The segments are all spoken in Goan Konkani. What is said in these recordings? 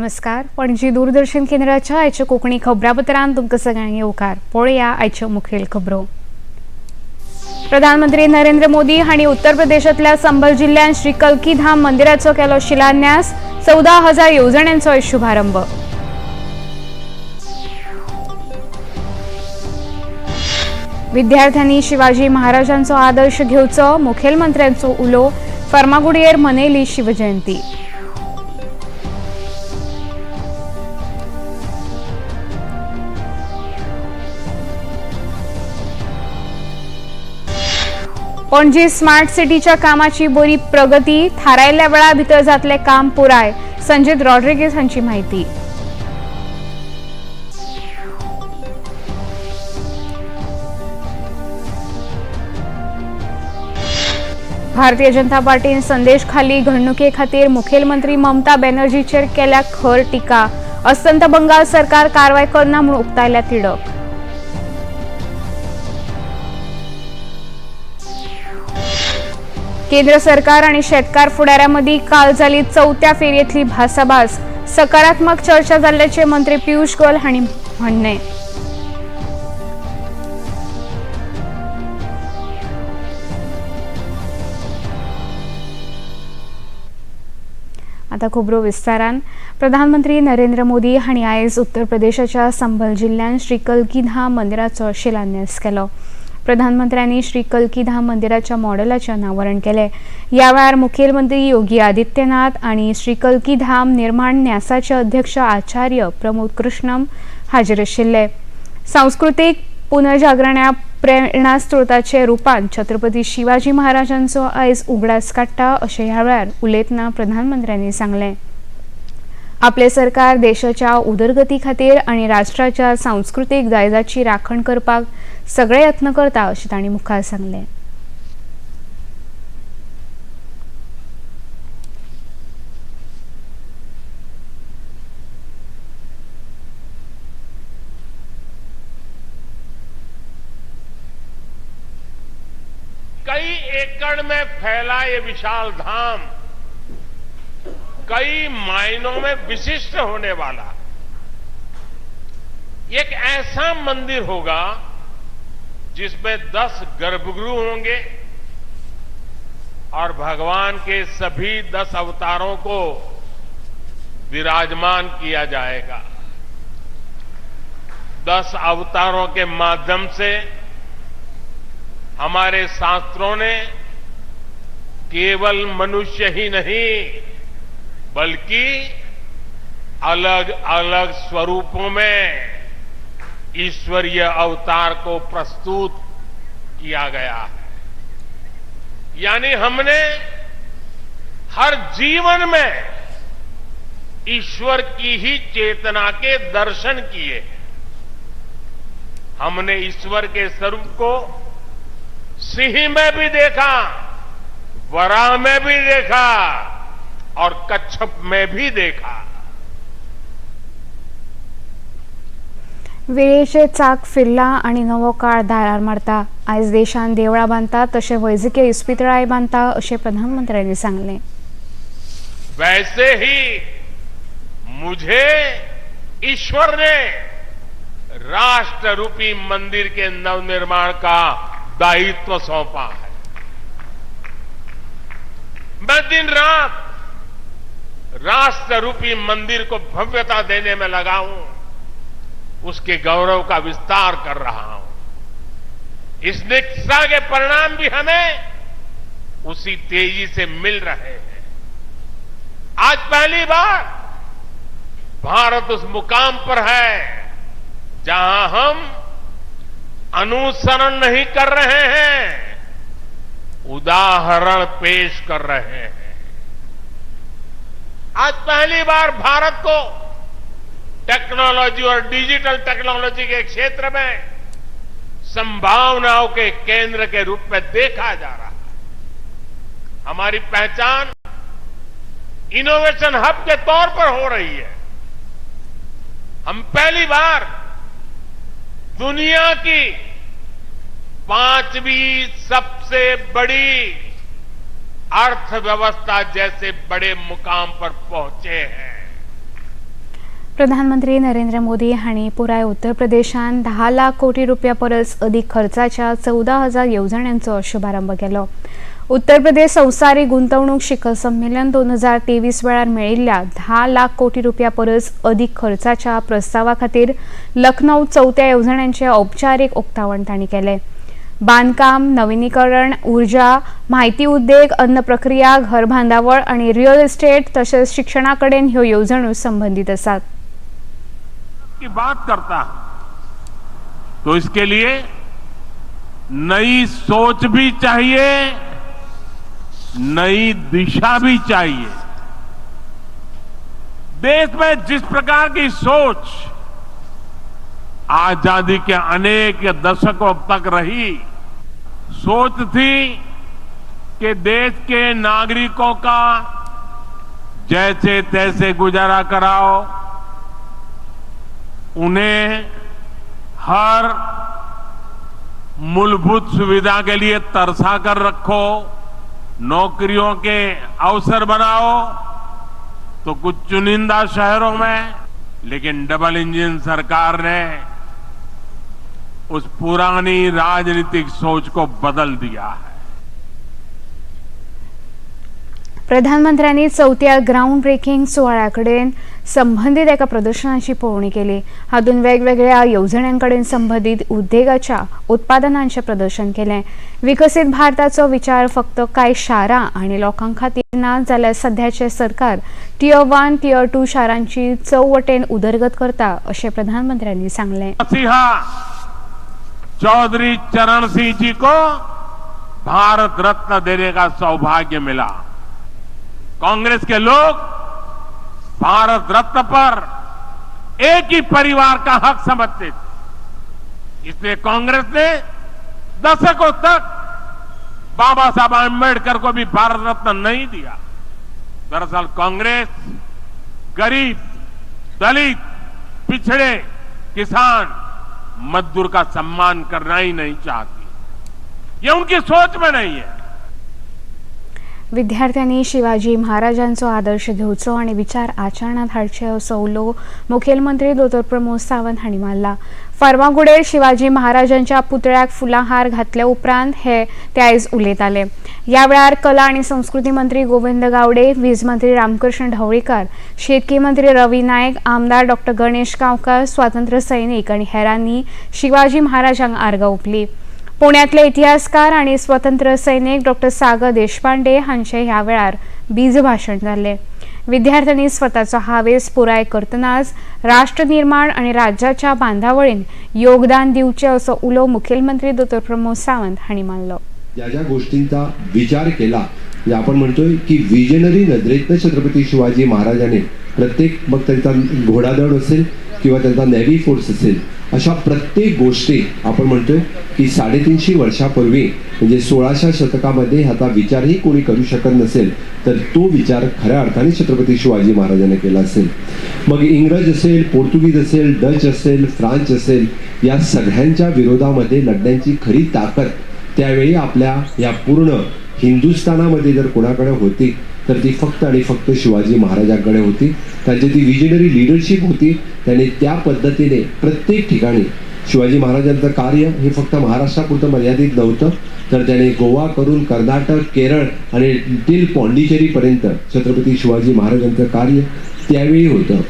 नमस्कार. पणजी दूरदर्शन केंद्राच्या आयच्या कोंकणी खबरापत्रांत तुमकां सगळ्यांक येवकार. पळोवया आयच्यो मुखेल खबरो. प्रधानमंत्री नरेंद्र मोदी हांणी उत्तर प्रदेशांतल्या संबल जिल्ल्यांत श्री कल्कीधाम मंदिराचो केलो शिलान्यास. 14,000 येवजण्यांचोय शुभारंभ. विद्यार्थ्यांनी शिवाजी महाराजांचो आदर्श घेवचो, मुखेलमंत्र्यांचो उलो. फर्मागुडयेर मनयली शिवजयंती. पणजी स्मार्ट सिटीच्या कामाची बरी प्रगती, थारायल्ल्या वेळा भितर जातले काम पुराय, संजीत रॉड्रिगेज हांची माहिती. भारतीय जनता पार्टीन संदेश खाली घडणुके खातीर मुखेलमंत्री ममता बॅनर्जीचेर केल्या खर टिका. अस्तंत बंगाल सरकार कारवाय करना म्हूण उक्तायल्या तिडक. केंद्र सरकार आणि शेतकार फुडाऱ्यांमदीं काल जाली चवथ्या फेरयेंतली भासाभास. सकारात्मक चर्चा जाल्ल्याचे मंत्री पियुष गोयल हांणी म्हणणें. आता खबरो विस्तारान. प्रधानमंत्री नरेंद्र मोदी हांणी आयज उत्तर प्रदेशाच्या संबल जिल्ल्यांत श्री कल्कीधाम मंदिराचो शिलान्यास केलो. प्रधानमंत्र्यांनी श्री कल्कीधाम मंदिराच्या मॉडेलाचें अनावरण केलें. ह्या वेळार मुखेलमंत्री योगी आदित्यनाथ आनी श्री कल्कीधाम निर्माण न्यासाचे अध्यक्ष आचार्य प्रमोद कृष्णम हाजीर आशिल्ले. सांस्कृतीक पुनर्जागरण्या प्रेरणा स्त्रोताचे रुपान छत्रपती शिवाजी महाराजांचो आयज उगडास काडटा अशें ह्या वेळार उलयतना प्रधानमंत्र्यांनी सांगलें. आपले सरकार देशाच्या उदरगती खातीर आनी राष्ट्राच्या सांस्कृतीक दायजाची राखण करपाक सगळे यत्न करता अशें तांणी मुखार सांगलें. कई एकड़ में फैला ये विशाल धाम कई मायनों में विशिष्ट होने वाला एक ऐसा मंदिर होगा जिसमें 10 गर्भगृह होंगे और भगवान के सभी 10 अवतारों को विराजमान किया जाएगा। 10 अवतारों के माध्यम से हमारे शास्त्रों ने केवल मनुष्य ही नहीं बल्कि अलग अलग स्वरूपों में ईश्वरीय अवतार को प्रस्तुत किया गया है। यानी हमने हर जीवन में ईश्वर की ही चेतना के दर्शन किए। हमने ईश्वर के स्वरूप को सिंह में भी देखा, वराह में भी देखा और कच्छप में भी देखा। वेळेचे चाक फिरला आनी नवो काळ दारार मारता. आयज देशान देवळां बांदतात तशें वैजकीय इस्पितळांय बांदता अशें प्रधानमंत्र्यांनी सांगलें. वैसे ही मुझे ईश्वर ने राष्ट्र रूपी मंदिर के नवनिर्माण का दायित्व सौंपा है। मैं दिन रात राष्ट्र रूपी मंदिर को भव्यता देने में लगा हूं, उसके गौरव का विस्तार कर रहा हूं। इस निष्ठा के परिणाम भी हमें उसी तेजी से मिल रहे हैं। आज पहली बार भारत उस मुकाम पर है जहां हम अनुसरण नहीं कर रहे हैं, उदाहरण पेश कर रहे हैं। आज पहली बार भारत को टेक्नोलॉजी और डिजिटल टेक्नोलॉजी के क्षेत्र में संभावनाओं के केंद्र के रूप में देखा जा रहा है। हमारी पहचान इनोवेशन हब के तौर पर हो रही है। हम पहली बार दुनिया की 5वीं सबसे बड़ी अर्थव्यवस्था जैसे बड़े मुकाम पर पहुंचे हैं। प्रधानमंत्री नरेंद्र मोदी हांणी पुराय उत्तर प्रदेशान 10 लाख कोटी रुपया परस अदीक खर्चाच्या 14,000 येवजण्यांचो शुभारंभ केलो. उत्तर प्रदेश संवसारीक गुंतवणूक शिखर संमेलन 2023 वेळार मेळिल्ल्या 10 लाख कोटी रुपया परस अदीक खर्चाच्या प्रस्तावा खातीर लखनौ चवथ्या येवजण्यांचें औपचारीक उक्तावण तांणी केलें. बांदकाम, नविनीकरण, ऊर्जा, म्हायती उद्देग, अन्न प्रक्रिया, घर बांदावळ आनी रियल इस्टेट तशेंच शिक्षणा कडेन ह्यो येवजण्यो संबंदीत आसात. की बात करता हूं तो इसके लिए नई सोच भी चाहिए, नई दिशा भी चाहिए। देश में जिस प्रकार की सोच आजादी के अनेक दशकों तक रही, सोच थी कि देश के नागरिकों का जैसे तैसे गुजारा कराओ, उन्हें हर मूलभूत सुविधा के लिए तरसा कर रखो, नौकरियों के अवसर बनाओ तो कुछ चुनिंदा शहरों में। लेकिन डबल इंजन सरकार ने उस पुरानी राजनीतिक सोच को बदल दिया है। प्रधानमंत्र्यांनी चवथ्या ग्रावंड ब्रेकिंग सुवाळ्या कडेन संबंदीत एका प्रदर्शनाची पळोवणी केली. हातूंत वेगवेगळ्या येवजण्यां कडेन संबंदीत उद्देगाच्या उत्पादनांचें प्रदर्शन केलें. विकसीत भारताचो विचार फक्त कांय शारां आनी लोकां खातीर ना, जाल्यार सध्याचें सरकार टियर 1, टियर 2 शारांची चौवटेन उदरगत करता अशें प्रधानमंत्र्यांनी सांगलें. मसीहा चौधरी चरण सिंह जी को भारत रत्न देने का सौभाग्य मिला। कांग्रेस के लोग भारत रत्न पर एक ही परिवार का हक समझते थे, इसलिए कांग्रेस ने दशकों तक बाबा साहब आंबेडकर को भी भारत रत्न नहीं दिया। दरअसल कांग्रेस गरीब, दलित, पिछड़े, किसान, मजदूर का सम्मान करना ही नहीं चाहती। ये उनकी सोच में नहीं है। विद्यार्थ्यांनी शिवाजी महाराजांचो आदर्श घेवचो आनी विचार आचरणांत हाडचे असो उलो मुखेलमंत्री दोतोर प्रमोद सावंत हांणी मारला. फार्मागुडेर शिवाजी महाराजांच्या पुतळ्याक फुलांहार घातले उपरांत हे ते आयज उलयताले. ह्या वेळार कला आनी संस्कृती मंत्री गोविंद गावडे, वीज मंत्री रामकृष्ण ढवळीकार, शेतकी मंत्री रवी नायक, आमदार डॉक्टर गणेश गांवकार, स्वातंत्र्य सैनिक आनी हेरांनी शिवाजी महाराजांक आर्गां ओंपली. पुण्यातले इतिहासकार आणि स्वतंत्र सैनिक डॉक्टर सागर देशपांडे हांचे ह्या वेळार बीज भाशण जालें. विद्यार्थ्यांनी स्वताचो हावेस पुराय करतनाच राष्ट्रनिर्माण आणि राज्याच्या बांदावळीन योगदान दिवचें असो उलो मुखेलमंत्री दोतोर प्रमोद सावंत हांणी मारलो. ज्या ज्या गोष्टींचा विचार केला, म्हणजे आपण म्हणतोय की विजनरी नजरेतनं छत्रपती शिवाजी महाराजांनी प्रत्येक, मग त्यांचा घोडादळ असेल किंवा त्यांचा नेव्ही फोर्स असेल, अशा प्रत्येक गोष्टी आपण म्हणतोय की 350 वर्षापूर्वी म्हणजे 16व्या शतकामध्ये ह्याचा विचारही कोणी करू शकत नसेल, तर तो विचार खऱ्या अर्थाने छत्रपती शिवाजी महाराजांनी केला असेल। मग इंग्रज असेल, पोर्तुगीज असेल, डच असेल, फ्रान्स असेल, या सगळ्यांच्या विरोधामध्ये लढण्याची खरी ताकद त्यावेळी आपल्या या पूर्ण हिंदुस्थानामध्ये जर कोणाकडे होती तर ती फक्त आणि फक्त शिवाजी महाराजांकडे होती। त्यांची ती विजनरी लिडरशिप होती। त्यांनी त्या पद्धतीने प्रत्येक ठिकाणी शिवाजी महाराजांचं कार्य हे फक्त महाराष्ट्रापुरतं मर्यादित नव्हतं, तर त्याने गोवा करून कर्नाटक, केरळ आणि टिल पॉंडिचेरीपर्यंत छत्रपती शिवाजी महाराजांचं कार्य त्यावेळी होतं।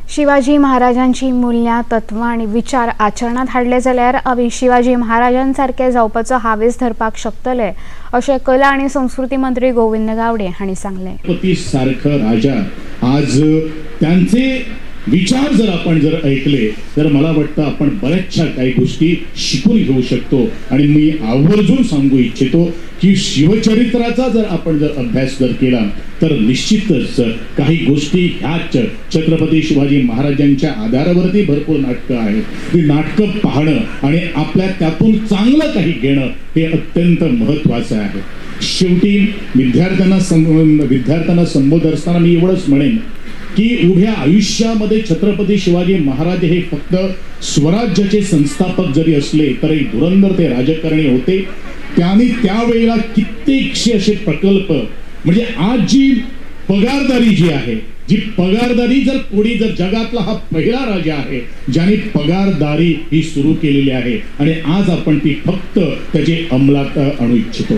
शिवाजी महाराजांची मूल्यां, तत्वां आनी विचार आचरणांत हाडले जाल्यार आमी शिवाजी महाराजांसारखे जावपाचो हावेस धरपाक शकतले अशें कला आनी संस्कृती मंत्री गोविंद गावडे हांणी सांगलें. छत्रपती सारखं राजा, आज त्यांचे विचार जर आपण जर ऐकले तर मला वाटतं आपण बऱ्याचशा काही गोष्टी शिकून घेऊ शकतो। आणि मी आवर्जून सांगू इच्छितो की शिवचरित्राचा जर आपण जर अभ्यास जर केला तर निश्चितच काही गोष्टी ह्याच छत्रपती शिवाजी महाराजांच्या आधारावरती भरपूर नाटकं आहेत। ती नाटकं पाहणं आणि आपल्या त्यातून चांगलं काही घेणं हे अत्यंत महत्त्वाचं आहे। शेवटी विद्यार्थ्यांना संबोधत असताना मी एवढंच म्हणेन की उभ्या आयुष्यामध्ये छत्रपती शिवाजी महाराज हे फक्त स्वराज्याचे संस्थापक जरी असले तरी धुरंधर ते राजकारणी होते। त्यांनी त्यावेळेला कित्येकशे असे प्रकल्प, म्हणजे आज जी पगारदारी जी आहे, जी पगारदारी जर कोणी जर जगातला हा पहिला राजा आहे ज्याने पगारदारी ही सुरू केलेली आहे आणि आज आपण ती फक्त त्याचे अंमलात आणू इच्छितो.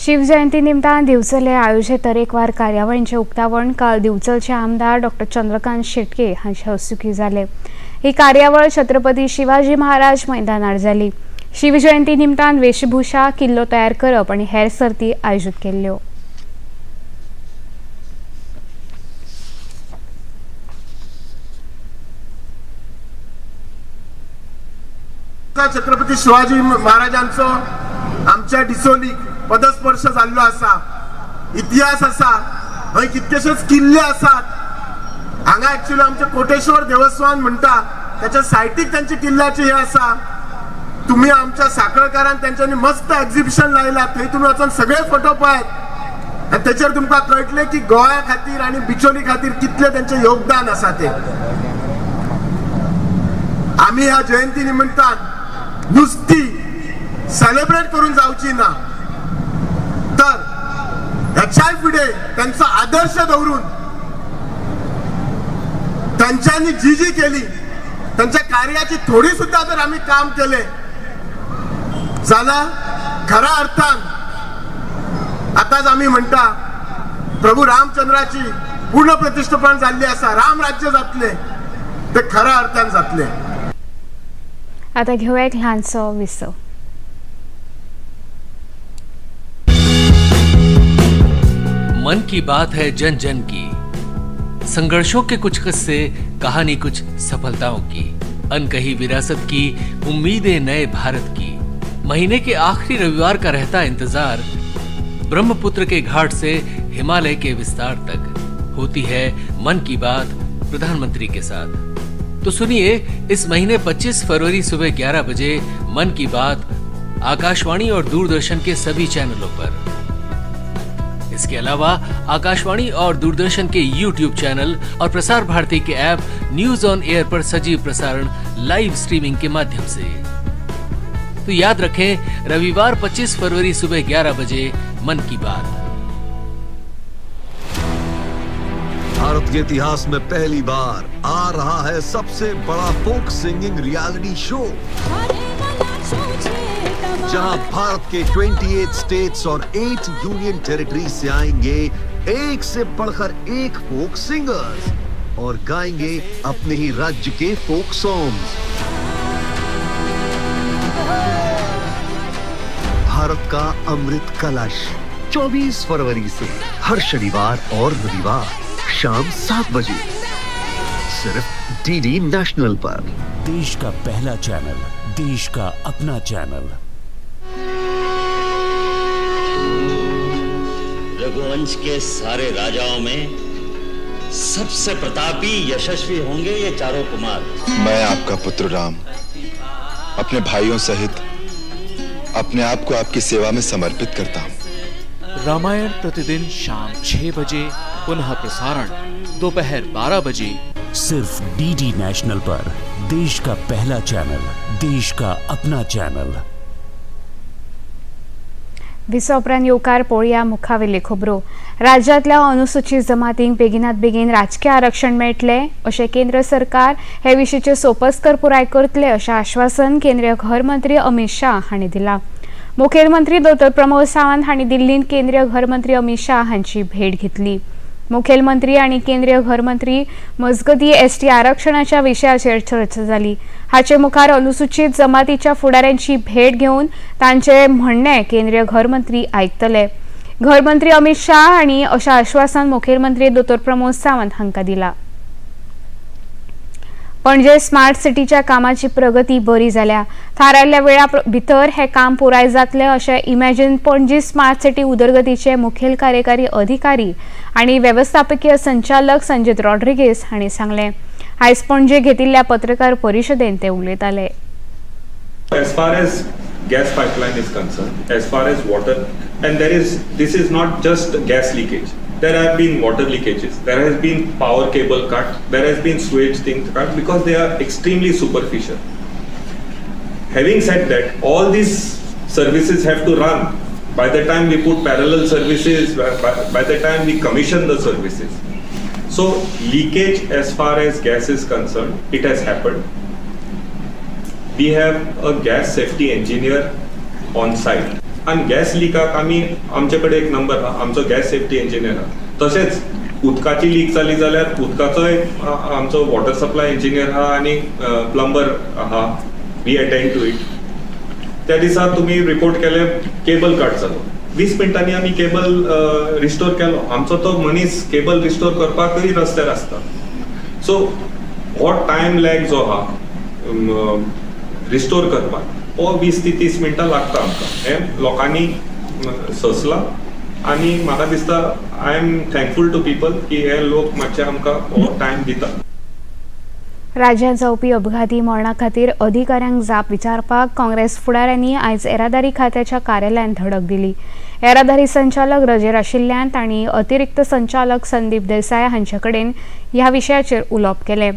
शिवजयंती निमतान दिवचले आयोजित तरेकवार कार्यावळींचे उक्तावण काल दिवचलचे आमदार डॉक्टर चंद्रकांत शेटके हांचे हस्तुकीं जालें. ही कार्यावळ छत्रपती शिवाजी महाराज मैदानार जाली. शिवजयंती निमतान वेशभूषा, किल्लो तयार करप आनी हेर सर्ती आयोजीत केल्ल्यो. छत्रपती शिवाजी महाराजांचो आमच्या डिसोलीक पदस्पर्श जाल्लो आसा, इतिहास आसा, हय कितकेशेच किल्ले आसात. हांगा एक्चुअली आमचे कोटेश्वर देवस्थान म्हणटा त्याच्या सायटीक त्यांचे किल्ल्याचे हे आसा. तुम्ही आमच्या साखळकारान त्यांच्यानी मस्त एक्झिबिशन लायला, थंय तुमी वचोन सगळे फोटो पळयात आनी तेचेर तुमकां कळटलें की गोंया खातीर आनी बिचोली खातीर कितले त्यांचे योगदान आसा ते. आमी ह्या जयंती निमित्तान नुस्ती सेलिब्रेट करून जावची ना, तर ह्याच्याय फुडें त्यांचो आदर्श दवरून त्यांच्यानी जी जी केली त्यांच्या कार्याची थोडी सुद्धा जर आम्ही काम केले जाल्यार खऱ्या अर्थान आताच आम्ही म्हणटा प्रभू रामचंद्राची पूर्ण प्रतिष्ठापन जाल्ली आसा, राम राज्य जातले, ते खऱ्या अर्थान जातले. आता घेऊया एक ल्हानसो विसव. मन की बात है जन जन की, संघर्षों के कुछ किस्से, कहानी कुछ सफलताओं की, अनकही विरासत की, उम्मीदें नए भारत की. महीने के आखिरी रविवार का रहता इंतजार, ब्रह्मपुत्र के घाट से हिमालय के विस्तार तक होती है मन की बात प्रधानमंत्री के साथ. तो सुनिए इस महीने 25 फरवरी सुबह 11 बजे मन की बात आकाशवाणी और दूरदर्शन के सभी चैनलों पर. इसके अलावा आकाशवाणी और दूरदर्शन के YouTube channel और प्रसार भारती के ऐप न्यूज ऑन एयर पर सजीव प्रसारण लाइव स्ट्रीमिंग के माध्यम से. तो याद रखें, रविवार 25 फरवरी सुबह 11 बजे मन की बात. भारत के इतिहास में पहली बार आ रहा है सबसे बड़ा फोक सिंगिंग रियलिटी शो, जहां भारत के 28 स्टेट्स और 8 यूनियन टेरिटरी से आएंगे एक से बढ़कर एक फोक सिंगर्स और गाएंगे अपने ही राज्य के फोक सॉन्ग्स. भारत का अमृत कलश 24 फरवरी से हर शनिवार और रविवार शाम 7 बजे सिर्फ डीडी नेशनल पर. देश का पहला चैनल, देश का अपना चैनल. रघुवंश के सारे राजाओं में सबसे प्रतापी यशस्वी होंगे ये चारों कुमार. मैं आपका पुत्र राम अपने भाइयों सहित अपने आप को आपकी सेवा में समर्पित करता हूँ. रामायण प्रतिदिन शाम 6 बजे, पुनः प्रसारण दोपहर 12 बजे सिर्फ डीडी नेशनल पर. देश का पहला चैनल, देश का अपना चैनल. विसवा उपरांत येवकार पोळया मुखावेले खबरो. राज्यांतल्या अनुसूचित जमातींक बेगिनात बेगीन राजकीय आरक्षण मेळटलें अशें केंद्र सरकार हे विशींचे सोपस्कर पुराय करतले अशें आश्वासन केंद्रीय घर मंत्री अमित शाह हांणी दिलां. मुखेलमंत्री दोतोर प्रमोद सावंत हांणी दिल्लींत केंद्रीय घर मंत्री अमित शाह हांची भेट घेतली. मुखेलमंत्री आनी केंद्रीय घर मंत्री मजगतीं एसटी आरक्षणाच्या विशयाचेर चर्चा जाली. हाचे मुखार अनुसूचित जमातीच्या फुडाऱ्यांची भेट घेवन तांचे म्हणणें केंद्रीय घर मंत्री आयकतले. घर मंत्री अमित शाह हांणी अशें आश्वासन मुखेलमंत्री दोतोर प्रमोद सावंत हांकां दिलां. पणजे स्मार्ट सिटीच्या कामाची प्रगती बरी जाल्या. थारायल्ल्या वेळा भितर हें काम पुराय जातलें अशें इमॅजिन पणजी स्मार्ट सिटी उदरगतीचे मुखेल कार्यकारी अधिकारी आनी वेवस्थापकीय संचालक संजीत रॉड्रिगेस हांणी सांगलें. आयज पणजे घेतिल्ल्या पत्रकार परिशदेंत ते उलयताले. As far as gas pipeline is concerned, as far as water, and there is, this is not just gas leakage. There have been water leakages, there has been power cable cut, there has been sewage things cut because they are extremely superficial. Having said that, all these services have to run. By the time we put parallel services, by the time we commission the services. So leakage as far as gas is concerned, it has happened. We have a gas safety engineer on site. आनी गॅस लिकाक आमी आमचे कडेन एक नंबर आहा, आमचो गॅस सेफ्टी इंजिनियर आहा. तशेंच उदकाची लीक जाली जाल्यार उदकाचोय आमचो वॉटर सप्लाय इंजिनियर आहा आनी प्लंबर आहा. We attend to it. त्या दिसा तुमी रिपोर्ट केले केबल कट जालो, 20 मिनटांनी आमी केबल रिस्टोर केलो. आमचो तो मनीस केबल रिस्टोर करपाकय रस्त्यार आसता. सो हो टायम लॅग जो आहा रिस्टोर करपाक, हो 20 ते 30 मिनटां लागता आमकां. हें लोकांनी सोंसलां आनी म्हाका दिसता I am thankful to people की हे लोक मातशे आमकां हो टायम दिता. राज्यात जावपी अपघाती मरणा खातीर अधिकाऱ्यांक जाप विचारपाक काँग्रेस फुडाऱ्यांनी आयज येरादारी खात्याच्या कार्यालयांत धडक दिली. येरादारी संचालक रजेर आशिल्ल्यान तांणी अतिरिक्त संचालक संदीप देसाय हांचे कडेन ह्या विशयाचेर उलोवप केलें.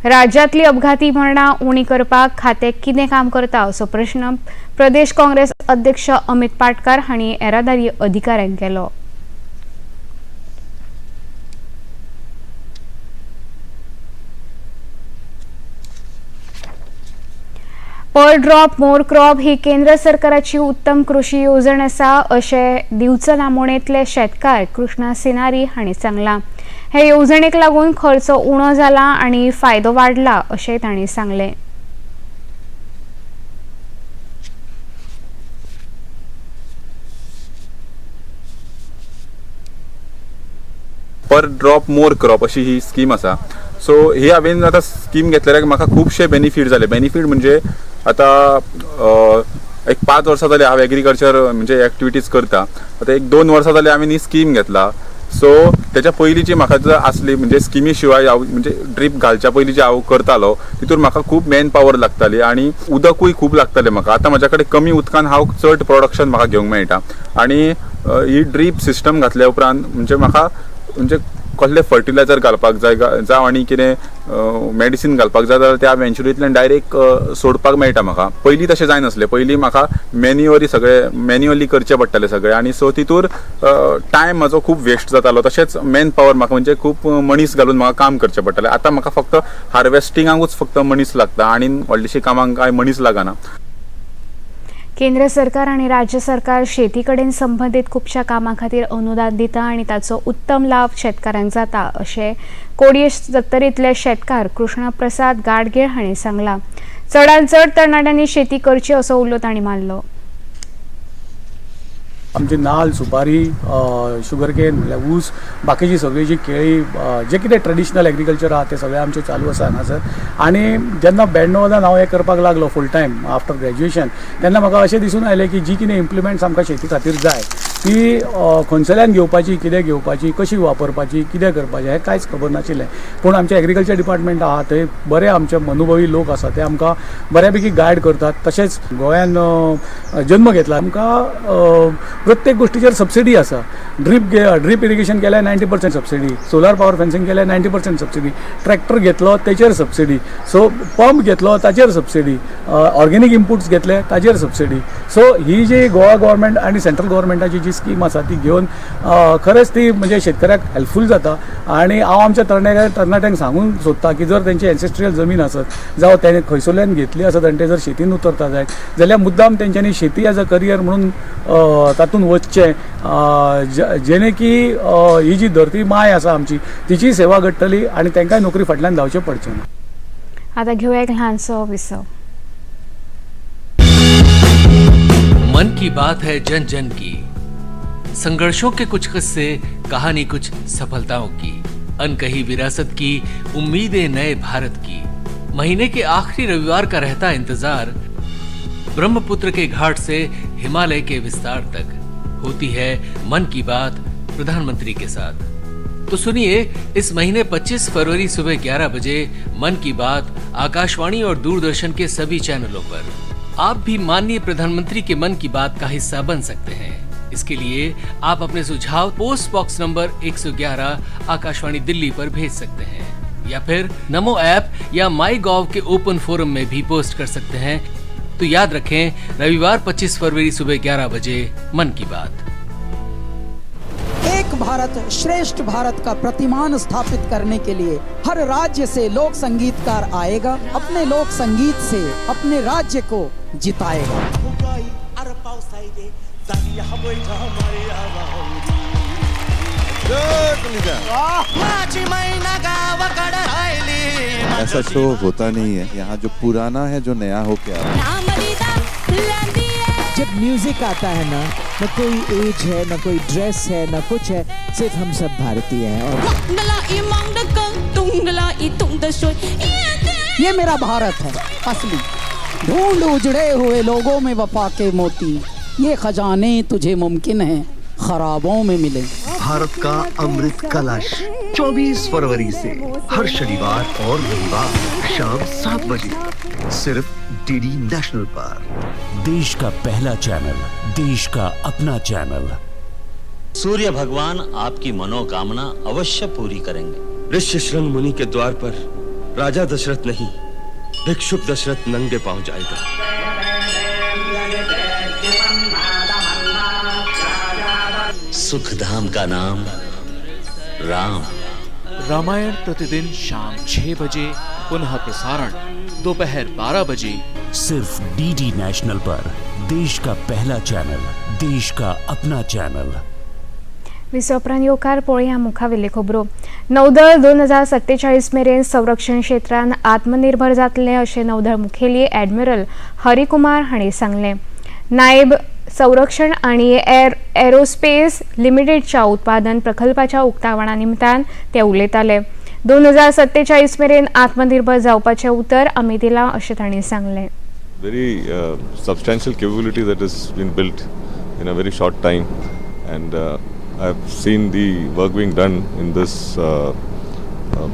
राज्यांतली अपघाती मरणां उणी करपाक खातें कितें काम करता असो प्रश्न प्रदेश काँग्रेस अध्यक्ष अमित पाटकार हांणी येरादारी अधिकाऱ्यांक केलो. पर ड्रॉप मोर क्रॉप ही केंद्र सरकाराची उत्तम कृषी येवजण आसा अशें दिवचल आमोणेंतले शेतकार कृष्णा सिनारी हांणी सांगलां. हे येवजणेक लागून खर्च उणो जाला आनी फायदो वाडला अशें तांणी सांगलें. पर ड्रॉप मोर क्रॉप अशी ही स्कीम आसा. सो ही हांवें आतां स्कीम घेतलेल्याक म्हाका खुबशे बेनिफीट जाले. बेनिफीट म्हणजे आतां एक 5 वर्सां जाली हांव एग्रीकल्चर म्हणजे एक्टिविटीज करता. आतां एक 2 वर्सां जाली हांवें ही स्कीम घेतला. सो तेच्या पयलीं जी म्हाका जर आसली म्हणजे स्किमी शिवाय हांव म्हणजे ड्रीप घालच्या पयलीं जी हांव करतालो तितून म्हाका खूब मॅन पावर लागताली आनी उदकूय खूब लागतालें म्हाका. आतां म्हज्या कडेन कमी उदकान हांव चड प्रोडक्शन म्हाका घेवंक मेळटा आनी ही ड्रीप सिस्टम घातल्या उपरांत म्हणजे म्हाका म्हणजे कसले फर्टिलायझर घालपाक जाय जावं आनी कितें मेडिसीन घालपाक जाय जाल्यार त्या वेंचुरींतल्यान डायरेक्ट सोडपाक मेळटा म्हाका. पयलीं तशें जायनासलें. पयलीं म्हाका मॅन्युअली सगळें मॅन्युअली करचें पडटालें सगळें आनी सो तितूर टायम म्हाजो खूब वेस्ट जातालो. तशेंच मॅन पावर म्हाका म्हणजे खूब मनीस घालून म्हाका काम करचें पडटालें. आतां म्हाका फक्त हार्वेस्टिंगाकूच फक्त मनीस लागता आनी व्हडलीशी कामांक कांय मनीस लागना. केंद्र सरकार आनी राज्य सरकार शेती कडेन संबंदीत खुबश्या कामां खातीर अनुदान दिता आनी ताचो उत्तम लाभ शेतकारांक जाता अशें कोडये सत्तरींतले शेतकार कृष्णप्रसाद गाडगीळ हांणी सांगलां. चडांत चड तरणाट्यांनी शेती करची असो उलो तांणी मारलो. आमची नाल, सुपारी, शुगर केन म्हणल्यार ऊस, बाकीची सगळी जी केळी, जे कितें ट्रेडिशनल एग्रीकल्चर आहा तें सगळें आमचें चालू आसा हांगासर. आनी जेन्ना 92 हांव हें करपाक लागलो फूल टायम आफ्टर ग्रॅज्युएशन, तेन्ना म्हाका अशें दिसून आयलें की जी कितें इम्प्लिमेंट्स आमकां शेती खातीर जाय ती खंयसरल्यान घेवपाची, कितें घेवपाची, कशी वापरपाची, कितें करपाचें हें कांयच खबर नाशिल्लें. पूण आमचें एग्रीकल्चर डिपार्टमेंट आहा थंय बरे आमचे अनुभवी लोक आसा, ते आमकां बऱ्या पैकी गायड करतात. तशेंच गोंयान जन्म घेतला आमकां प्रत्येक गोष्टीचेर सबसिडी आसा. ड्रीप इरिगेशन केल्यार 90% सबसिडी, सोलार पावर फेन्सिंग केल्यार 90% सबसिडी, ट्रॅक्टर घेतलो तेचेर सबसिडी, सो पंप घेतलो ताचेर सबसिडी, ऑर्गेनीक इनपुट्स घेतले ताचेर सबसिडी. सो ही जी गोवा गव्हर्मेंट आनी सेंट्रल गव्हर्मेंटाची जी स्कीम आसा ती घेवन खरेंच ती म्हणजे शेतकऱ्याक हेल्पफूल जाता. आनी हांव आमच्या तरणाट्यांक सांगूंक सोदता की जर तेंची एन्सेस्ट्रियल जमीन आसत जावं तेणें खंयसरल्यान घेतली आसत आनी ते जर शेतीन उतरता जायत जाल्यार मुद्दाम तेंच्यांनी शेती एज अ करियर म्हणून तातूंत वचचें, जेणे की ही जी धरती माय आसा आमची तिची सेवा घडटली आनी तांकांय नोकरी फाटल्यान धांवचें पडचें ना. आतां घेवया एक ल्हानसो विसव. मन की बात है जन जन की, संघर्षों के कुछ किस्से, कहानी कुछ सफलताओं की, अनकही विरासत की, उम्मीदें नए भारत की. महीने के आखिरी रविवार का रहता इंतजार, ब्रह्मपुत्र के घाट से हिमालय के विस्तार तक होती है मन की बात प्रधानमंत्री के साथ. तो सुनिए इस महीने 25 फरवरी सुबह 11 बजे मन की बात आकाशवाणी और दूरदर्शन के सभी चैनलों पर. आप भी माननीय प्रधानमंत्री के मन की बात का हिस्सा बन सकते हैं. इसके लिए आप अपने सुझाव post box number 111 Akashvani Delhi पर भेज सकते हैं या फिर नमो ऐप या माई गॉव के ओपन फोरम में भी पोस्ट कर सकते हैं. तो याद रखें, रविवार 25 फरवरी सुबह 11 बजे मन की बात। एक भारत श्रेष्ठ भारत का प्रतिमान स्थापित करने के लिए हर राज्य से लोक संगीतकार आएगा, अपने लोक संगीत से अपने राज्य को जिताएगा। ऐसा शो होता नहीं है यहाँ, जो पुराना है जो नया हो के आ रहा है। जब म्यूजिक आता है ना, न कोई एज है, न कोई ड्रेस है, न कुछ है, सिर्फ हम सब भारतीय हैं। और ये मेरा भारत है असली। ढूंढ उजड़े हुए लोगों में वफा के मोती, ये खजाने तुझे मुमकिन है खराबों में मिले। भारत का अमृत कलश 24 फरवरी से हर शनिवार और रविवार शाम 7 बजे सिर्फ डीडी नेशनल पर। देश का पहला चैनल, देश का अपना चैनल। सूर्य भगवान आपकी मनोकामना अवश्य पूरी करेंगे। ऋष्यशृंग मुनि के द्वार पर राजा दशरथ नहीं, भिक्षुक दशरथ नंगे पांव जाएगा। सुख धाम का नाम राम। रामायण प्रतिदिन शाम 6 बजे, पुनः प्रसारण दोपहर 12 बजे सिर्फ डीडी नेशनल पर। देश का पहला चैनल, देश का अपना चैनल। विसवपरांत येवकार पळोवया मुखावेल्यो खबरो। नौदळ 2047 मेरेन संरक्षण क्षेत्रान आत्मनिर्भर जातलें अशें नौदळ मुखेली ॲडमिरल हरिकुमार हांणी सांगलें। नायब संरक्षण आनी एरोस्पेस लिमिटेडच्या उत्पादन प्रकल्पाच्या उक्तावणा निमतान ते उलयताले। 2047 मेरेन आत्मनिर्भर जावपाचें उतर आमी दिलां अशें तांणी सांगलें। Very substantial capability that has been built in a very short time, and I have seen the work being done in this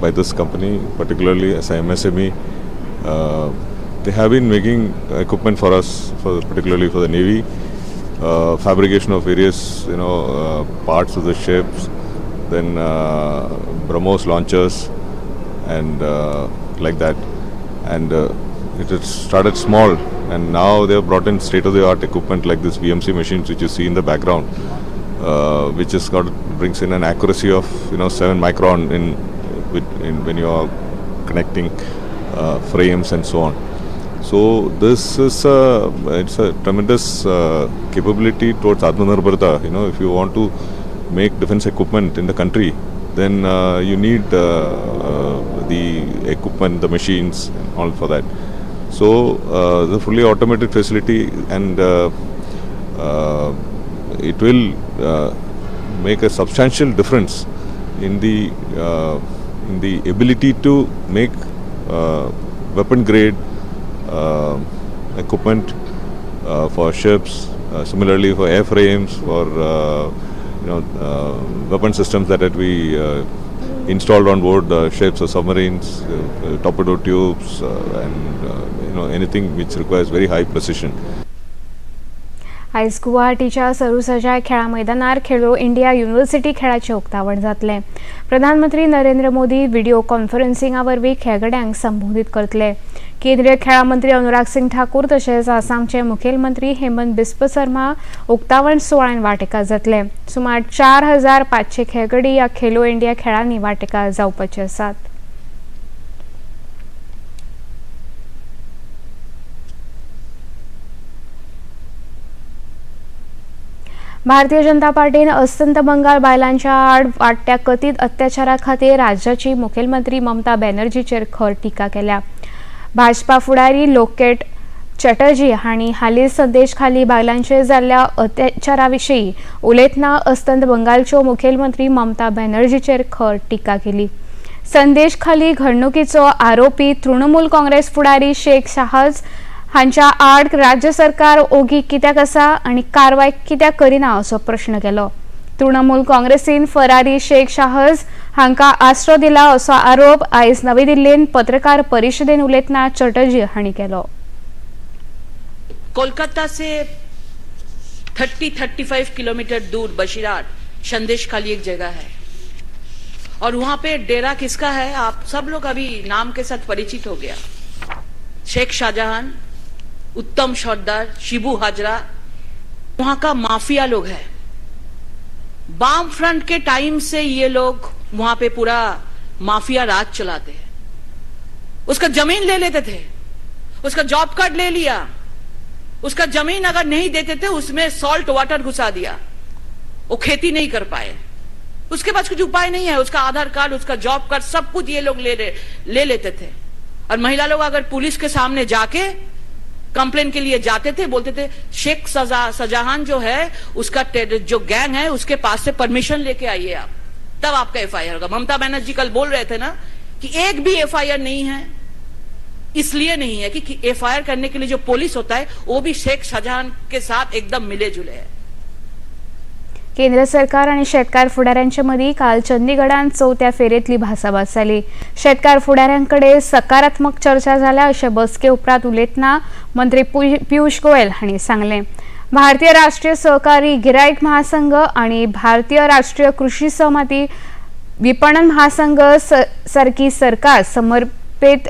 by this company, particularly as a MSME. They have been making equipment for us, for particularly for the Navy, fabrication of various parts of the ships, then BrahMos launchers and like that. And it has started small, and now they have brought in state-of-the-art equipment like this VMC machines which you see in the background, which has got brings in an accuracy of 7 micron in when you are connecting frames and so on. So this is it's a tremendous capability towards Atmanirbharta. If you want to make defense equipment in the country, then you need the equipment, the machines, and all for that. So the fully automated facility, and it will make a substantial difference in the ability to make weapon grade equipment for ships, similarly for airframes, for weapon systems that we installed on board the ships or submarines, torpedo tubes, and anything which requires very high precision. आयज गुवाहाटीच्या सरुसजाय खेळा मैदानार खेलो इंडिया युनिव्हर्सिटी खेळाचें उक्तावण जातलें। प्रधानमंत्री नरेंद्र मोदी व्हिडिओ कॉन्फरन्सिंगा वरवीं खेळगड्यांक संबोधीत करतले। केंद्रीय खेळा मंत्री अनुराग सिंग ठाकूर तशेंच आसामचे मुखेलमंत्री हेमंत बिस्व शर्मा उक्तावण सुवाळ्यान वांटेकार जातले। सुमार 4500 खेळगडी ह्या खेलो इंडिया खेळांनी वांटेकार जावपाचे आसात। भारतीय जनता पार्टीन अस्तंत बंगाल बायलांच्या आड वाडट्या कथीत अत्याचारा खातीर राज्याची मुखेलमंत्री ममता बॅनर्जीचेर खर टिका केल्या। भाजपा फुडारी लोकेट चटर्जी हांणी हालींच संदेश खाली बायलांचेर जाल्ल्या अत्याचारा विशीं उलयतना अस्तंत बंगालच्यो मुखेलमंत्री ममता बॅनर्जीचेर खर टिका केली। संदेश खाली घडणुकीचो आरोपी तृणमूल काँग्रेस फुडारी शेख शाहज हांच्या आड राज्य सरकार ओगी कित्याक आसा आनी कारवाय कित्याक करिना असो प्रश्न केलो। तृणमूल काँग्रेसीन फरारी शेख शाहज हांकां आसरो दिला असो आरोप आयज नवी दिल्लीन पत्रकार परिशदेन उलयतना चटर्जी हांणी केलो। कोलकाता से 30-35 किलोमीटर दूर बशीरहाट संदेश खाली एक जगह है और वहां पे डेरा किसका है आप सब लोग अभी नाम के साथ परिचित हो गया, शेख शाहजहां। उत्तम सरदार, शिबू हाजरा, वहां का माफिया लोग है। वाम फ्रंट के टाइम से ये लोग वहां पे पूरा माफिया राज चलाते हैं। उसका जमीन ले लेते थे, उसका जॉब कार्ड ले लिया, उसका जमीन अगर नहीं देते थे उसमें सॉल्ट वाटर घुसा दिया, वो खेती नहीं कर पाए, उसके पास कुछ उपाय नहीं है। उसका आधार कार्ड, उसका जॉब कार्ड, सब कुछ ये लोग ले लेते थे। और महिला लोग अगर पुलिस के सामने जाके कंप्लेन के लिए जाते थे, बोलते थे शेख सजाहान जो है उसका जो गैंग है उसके पास से परमिशन लेके आइए आप, तब आपका एफआईआर होगा। ममता बनर्जी कल बोल रहे थे ना कि एक भी एफआईआर नहीं है, इसलिए नहीं है कि एफआईआर करने के लिए जो पुलिस होता है वो भी शेख शाहजहां के साथ एकदम मिले जुले है। केंद्र सरकार आणि शेतकार फुडाऱ्यांच्या मदीं काल चंदीगडान चवथ्या फेरेंतली भासाभास जाली। शेतकार फुडाऱ्यांकडे सकारात्मक चर्चा जाल्या अशें बसके उपरांत उलयतना मंत्री पियूष गोयल हांणी सांगलें। भारतीय राष्ट्रीय सहकारी गिरायक महासंघ आणि भारतीय राष्ट्रीय कृषी सहमती विपणन महासंघ सारकी सरकार समर्पित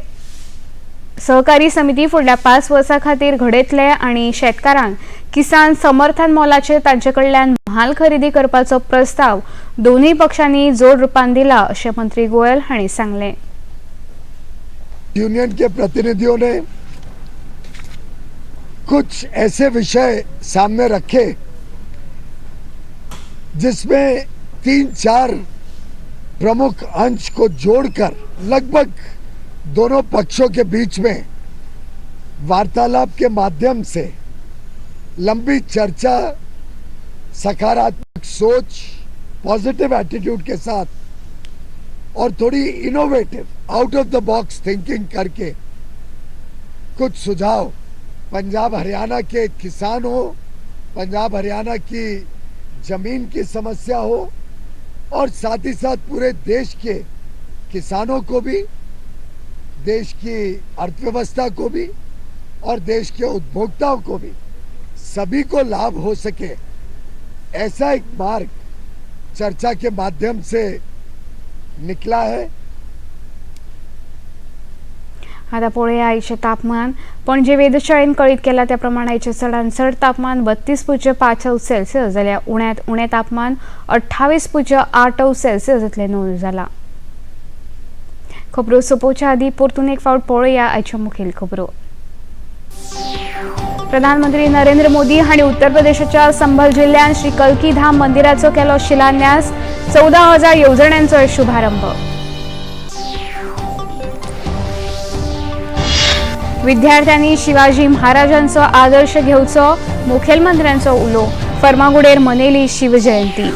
सहकारी समिती फुडल्या 5 वर्सां खातीर घडयतले आनी शेतकारांक किसान समर्थन मोलाचेर तांचे कडल्यान म्हाल खरेदी करपाचो प्रस्ताव दोनूय पक्षांनी जोड रुपान दिला अशें मंत्री गोयल हांणी सांगलें। यूनियन के प्रतिनिधियों ने कुछ ऐसे विषय सामने रखे जिसमें 3-4 प्रमुख अंश को जोड़कर लगभग दोनों पक्षों के बीच में वार्तालाप के माध्यम से लंबी चर्चा, सकारात्मक सोच, पॉजिटिव एटीट्यूड के साथ और थोड़ी innovative out of the box thinking करके कुछ सुझाव पंजाब हरियाणा के किसान हो, पंजाब हरियाणा की जमीन की समस्या हो और साथ ही साथ पूरे देश के किसानों को भी, देश की अर्थव्यवस्था को भी और देश के उपभोक्ताओं को भी, सभी को लाभ हो सके, ऐसा एक मार्ग चर्चा के माध्यम से निकला है। आता पळोवया आयचें तापमान। पणजे वेधशाळेन कळीत केला त्या प्रमाण आयचें चडांत चड तापमान 32.5 अंश सेल्सियस जाल्यार उण्यांत उणें तापमान 28.8 अंश सेल्सियस इतलें नोंद जालां। खबरो सोंपोवच्या आदीं परतून एक फावट पळोवया आयच्यो मुखेल खबरो। प्रधानमंत्री नरेंद्र मोदी हांणी उत्तर प्रदेशाच्या संभल जिल्ल्यांत श्री कल्की धाम मंदिराचो केलो शिलान्यास, 14,000 येवजण्यांचो शुभारंभ। विद्यार्थ्यांनी शिवाजी महाराजांचो आदर्श घेवचो, मुखेलमंत्र्यांचो उलो। फर्मागुडेर मनयली शिवजयंती।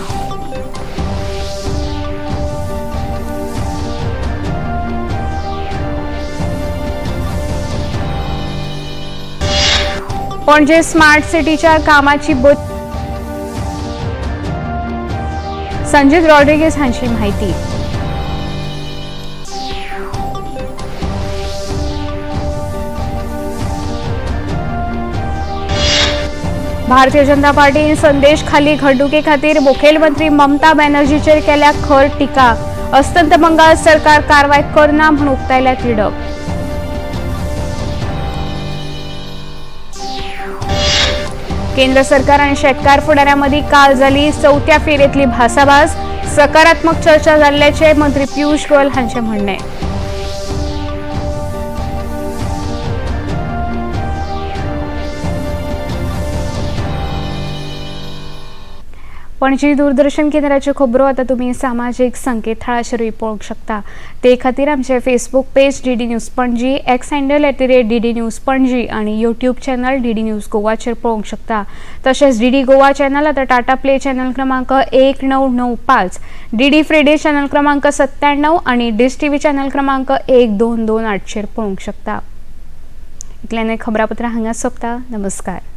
पणजे स्मार्ट सिटीच्या कामाची संजीत रॉड्रिगेज हांची माहिती। भारतीय जनता पार्टीन संदेश खाली घडणुके खातीर मुखेलमंत्री ममता बॅनर्जीचेर केल्या खर टिका। अस्तंत बंगाल सरकार कारवाय करना म्हूण उक्तायल्या तिडक। केंद्र सरकार आणि शेतकार फुडाऱ्यां मदीं काल जाली चवथ्या फेरेंतली भासाभास, सकारात्मक चर्चा जाल्ल्याचें मंत्री पियूष गोयल हांचें म्हणणें। पणजी दूरदर्शन केंद्राच्यो खबरो आतां तुमी सामाजीक संकेतथळाचेरूय पळोवंक शकता। ते खातीर आमचें Facebook page DD news Panaji, X handle @DD News Panaji आनी यूट्यूब चॅनल डीडी न्यूज गोवाचेर पळोवंक शकता। तशेंच डीडी गोवा चॅनल आतां टाटा प्ले चॅनल क्रमांक 1995, डीडी फ्रीडे चॅनल क्रमांक 97 आनी डिश टीव्ही चॅनल क्रमांक 1228 चेर पळोवंक शकता। इतल्यान खबरापत्रां हांगा सोंपता। नमस्कार।